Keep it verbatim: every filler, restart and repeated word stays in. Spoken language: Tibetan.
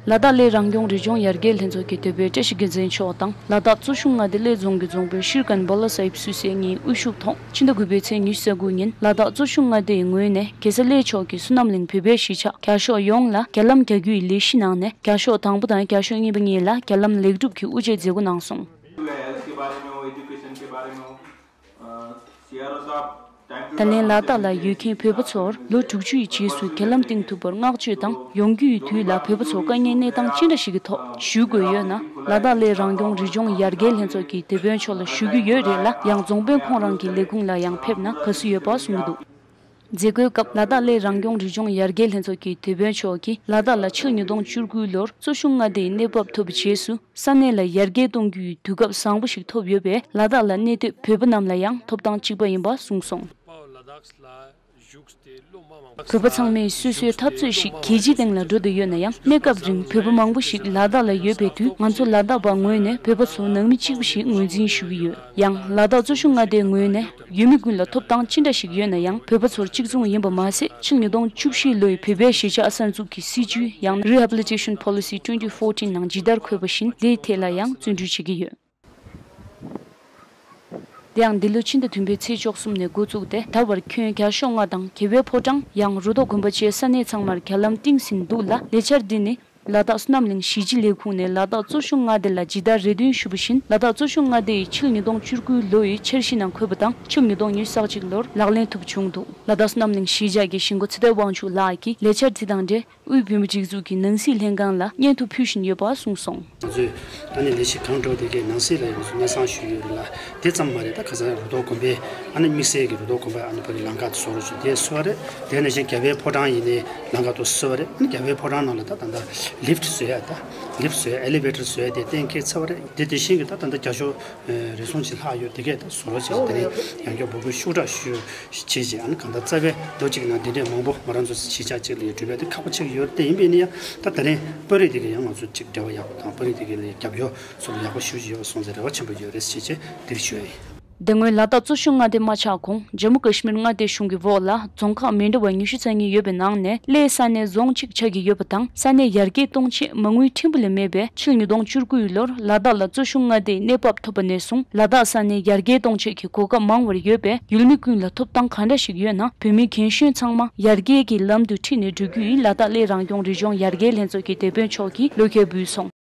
ལ་དྭགས་གླེ་རང་སྐྱོང་རི་ལྗོངས་ཡར་རྒྱས་ལྷན་ཚོགས་ཀྱི་དེད་དཔོན་བཀྲ་ཤིས་རྒྱལ་མཚན་མཆོག་དང་ལ་དྭགས་གཙོ་གཞུང་མངའ་སྡེ་གླེ་རྫོང་གི་རྫོང་དཔོན་ཤིར་ཀན་བྷོ་ལ་སཱ་ཧིབ་སུད་སི་གཉིས་དབུ་བཞུགས་ཐོག་ཕྱི་ཟླ་དགུ་པའི་ཚེས་ཉི་ཤུ་རྩ་དགུ་ཉིན་ལ་དྭགས་གཙོ་གཞུང་མངའ་སྡེའི་ངོས་ནས་གེ་སར་གླེ་མཆོག་གིས་བསོད་ནམས་གླིང་བོད་པའི་གཞིས་ཆགས་རྒྱ་ཤོག་ཡོངས་ལ་རྒྱ་ལམ་རྒྱག་རྒྱུ་ཡི་ལས་གཞི་གནང་ནས་རྒྱ་ཤོག་དང་པོ་དང་རྒྱ་ཤོག་གཉིས་པ་གཉིས་ལ་རྒྱ་ལམ་ལེགས་གྲུབ་ཀྱི་དབུ་འབྱེད་མཛད་སྒོ་གནང་སོང་། ད་ལན་ལ་དྭགས་ལ་ཡོད་མཁན་བོད་པ་ཚོར་ལོ་དྲུག་ཅུ་ཡི་རྗེས་སུ་རྒྱ་ལམ་བཏིང་ཐུབ་པར་བསྔགས་བརྗོད་དང་ཡོང་རྒྱུ་ཡི་དུས་ལ་བོད་པ་ཚོ་དཀའ་ངལ་གནས་སྟངས་ཅི་འདྲ་ཞིག་གི་ཐོག་བཞུགས་དགོས་ཡོད་ན་ལ་དྭགས་གླེ་རང་སྐྱོང་རི་ལྗོངས་ཡར་རྒྱས་ལྷན་ཚོགས་ཀྱི་དེད་དཔོན་མཆོག་ལ་ཞུ་རྒྱུ་ཡོད་རེད་ལ། ཡང་རྫོང་དཔོན་ཁོང་རང་གི་ལས་ཁུངས་ལ་ཡང་ཕེབས་ན་དགའ་བསུ་ཡོད་པ་གསུང་གི་འདུག་མཛད་སྒོའི་སྐབས་ལ་དྭགས་གླེ་རང་སྐྱོང་རི་ལྗོངས་ཡར་རྒྱས་ལྷན་ཚོགས་ཀྱི་དེད་དཔོན་མཆོག་གིས་ལ་དྭགས་ལ་ཕྱི་ལོ་ཉིས་སྟོང་བཅུ་དགུའི་ལོར་གཙོ་གཞུང་མངའ་སྡེའི་གནས་བབ་ཐོབ་པའི་རྗེས་སུ་ས་གནས་ལ་ཡར་རྒྱས་གཏོང་རྒྱུ་ཡི་དུས་སྐབས་བཟང་པོ་ཞིག་ཐོབ་ཡོད་པས་ལ་དྭགས་ལ་གནས་སྡོད་བོད་པ་རྣམས་ལ་ཡང་ཐོབ་ཐང་གཅིག་པ་ཡིན་པ་གསུངས་སོང་། བོད་པ་ཚང་མས་སོ་སོའི་འཐབ་རྩོད་ཞིག་རྒྱལ་སྤྱིའི་སྟེང་ལ་འགྲོ་བསྡད་ཡོད་ན་ཡང་གནས་སྐབས་རིང་བོད་པ་མང་པོ་ཞིག་ལ་དྭགས་ལ་ཡོད་པའི་དུས་ང་ཚོ་ལ་དྭགས་པ་ངོས་ནས་བོད་པ་ཚོ་ནང་མི་གཅིག་པ་ཞིག་ངོས་འཛིན་ཞུ་གི་ཡོད། ཡང་ལ་དྭགས་གཙོ་གཞུང་མངའ་སྡེའི་ངོས་ནས་ཡུལ་མི་ཀུན་ལ་ཐོབ་ཐང་ཅི་འདྲ་ཞིག་ཡོད་ན་ཡང་བོད་པ་ཚོར་གཅིག་མཚུངས་ཡིན་པ་མ་ཟད་ཕྱི་ལོ་ཉིས་སྟོང་བཅུ་བཞི་ལོའི་བོད་པའི་གཞིས་ཆགས་གསར་འཛུགས་ཀྱི་སྲིད་ཇུས་ཡང་Rehabilitation Policy twenty fourteen ནང་ཇི་ལྟར་འཁོད་པ་བཞིན་དེའི་ཐད་ལ་ཡང་བརྩོན་འགྲུས་བྱེད་ཀྱི་ཡོད། དེ་ཡང་འདི་ལོ་ཕྱི་ཟླ་བདུན་པའི་ཚེས་བཅུ་གསུམ་ནས་འགོ་བཙུགས་ཏེ་ད་བར་ཁྱོན་རྒྱ་ཤོག་ལྔ་དང་རྒྱལ་བའི་ཕོ་བྲང་ཡང་རུ་ཐོག་དགོན་པ་བཅས་ས་གནས་ཚང་མར་རྒྱ་ལམ་བཏིང་ཟིན་འདུག་ལ། ལས་འཆར་འདི་ནི་ལ་དྭགས་བསོད་ནམས་གླིང་གཞིས་སྤྱི་ལས་ཁུངས་ནས་ལ་དྭགས་གཙོ་གཞུང་མངའ་སྡེ་ལ་ཇི་ལྟར་རེ་འདུན་ཞུས་པ་བཞིན་ལ་དྭགས་གཙོ་གཞུང་མངའ་སྡེ་ཡི་ཕྱི་ལོ་ཉིས་སྟོང་བཅུ་དགུ་ལོ་ཡི་འཆར་གཞི་ནང་འཁོད་པ་དང་ཕྱི་ལོ་ཉིས་སྟོང་ཉི་ཤུ་རྩ་གཅིག་ལོར་ལག་ལེན་ཐུབ་བྱུང་འདུག་ལ་དྭགས་བསོད་ནམས་གླིང་གཞིས་ཆགས་ཀྱི་གཞིས་འགོ་ཚེ་བརྟན་དབང་ཕྱུག་ལགས་ཀྱིས་ལས་འཆར་འདི་དང་འབྲེལ་དབུས་བོད་མིའི་སྒྲིག་འཛུགས་ཀྱི་ནང་སྲིད་ལྷན་ཁང་ལ་སྙན་ཐོ་ཕུལ་བཞིན་ཡོད་པ་གསུངས་སོང་། ང་ཚོས་ད་ནི་ལས་གཞི་གང་འགྲོ་དེ་གའི་ནང་སྲིད་ལ་ཡང་སྙན་སེང་ཞུས་ཡོད་རེད་ལ། དེ་ཙམ་མ་རེད། ད་ཁ་སང་རུ་ཐོག་དགོན་པའི་ཨ་ནི་དམིགས་བསལ་གྱི་རུ་ཐོག་དགོན་པ་ཨ་ནི་ཕ་གི་ལམ་ཁ་བཟོ་རོགས་ཞུ་དེ་བཟོས་པ་རེད། དེ་ནང་བཞིན་རྒྱལ་བའི་ཕོ་བྲང་ཡིན་ནའི་ལམ་ཁ་དུ་བཟོས་པ་རེད། ཨ་ནི་རྒྱལ་བའི་ཕོ་བྲང་ནང་ལ་ད་ད་ལྟ་ལིཕ་བཟོ་ཡ་ད་ལིཕ་བཟོ་ཡ་ཨེ་ལི་ཝེ་ཊར་བཟོ་ཡ་དེ་གཏན་འཁེལ་ཚར་བ་རེད། དེ་དེ་བཞིན་གྱི་ད་ད་ལྟ་རྒྱ་ཤོག་རེ་ཟུང་ཅིག་ལྷག་ཡོད། དེ་གས་ད་བཟོ་རོགས་བྱས་དེ་ནས་ཡང་བསྐྱར་འབོད་སྐུལ་ཤུགས་དྲག་ཞུ་བྱས་རྗེས་ཨ་ནི་གང་ལྟར་རྩ་བའི་ལོ་གཅིག་ནང་འདི་འདྲའི་མང་པོ་ང་རང་ཚོ་གཞིས་ཆགས་གཅིག་ལ་ཡང་གྲུབ་པ་དེ་ཁག་པོ་ཆགས་ཀྱི་ཡོད་རེད། དེ་ཡིན་པས་ནི་ཡང་ད་ད་རིང་དཔོན་རིགས་དེ་གས་ཡང་ང་ཚོ་གཅིག་འབྲེལ་བ་ཡག་པོ་དང་དཔོན་རིགས་དེ་གས་ལ་ཡང་རྒྱབ་སྐྱོར་སོགས་ལ་ཡག་པོ་ཞུ་བཞིན་ཡོད་པ་སོང་ཙང་རེ་བ་ཆེན་པོ་ཡོད་རེད་ཞེས་བྱས་འདིར་ཞུ་ཡ་ཡིན། དེ་སྔོན་ལ་དྭགས་གཙོ་གཞུང་མངའ་སྡེ་མ་ཆགས་གོང་ཇམ་མུ་ཀ་ཤི་མིར་མངའ་སྡེ་གཞུང་གི་འོག་ལ་རྫོང་ཁག་མི་འདྲ་བ་ཉི་ཤུ་རྩ་གཉིས་ཡོད་པའི་ནང་ནས་གླེ་ས་གནས་རྫོང་གཅིག་ཆགས་ཀྱི་ཡོད་པ་དང་ས་གནས་ཡར་རྒྱས་གཏོང་ཆེད་མ་དངུལ་ཕྲན་བུ་ལས་མེད་པས་ཕྱི་ལོ་ཉིས་སྟོང་བཅུ་དགུའི་ལོར་ལ་དྭགས་ལ་གཙོ་གཞུང་མངའ་སྡེའི་གནས་བབ་ཐོབ་པ་ནས་བཟུང་ལ་དྭགས་ས་གནས་ཡར་རྒྱས་གཏོང་ཆེད་ཀྱི་གོ་སྐབས་མང་བར་ཡོད་པས་ཡུལ་མི་ཀུན་ལ་ཐོབ་ཐང་གང་འདྲ་ཞིག་ཡོད་ན་བོད་མི་རྒན་གཞོན་ཚང་མ་ཡར་རྒྱས་ཀྱི་ལམ་དུ་ཁྲིད་ནས་འགྲོ་རྒྱུ་ཡིན་ལ་དྭགས་གླེ་རང་སྐྱོང་རི་ལྗོངས་ཡར་རྒྱས་ལྷན་ཚོགས་ཀྱི་དེད་དཔོན་མཆོག་གིས་བློ་འགེལ་འབུལ་སོང་།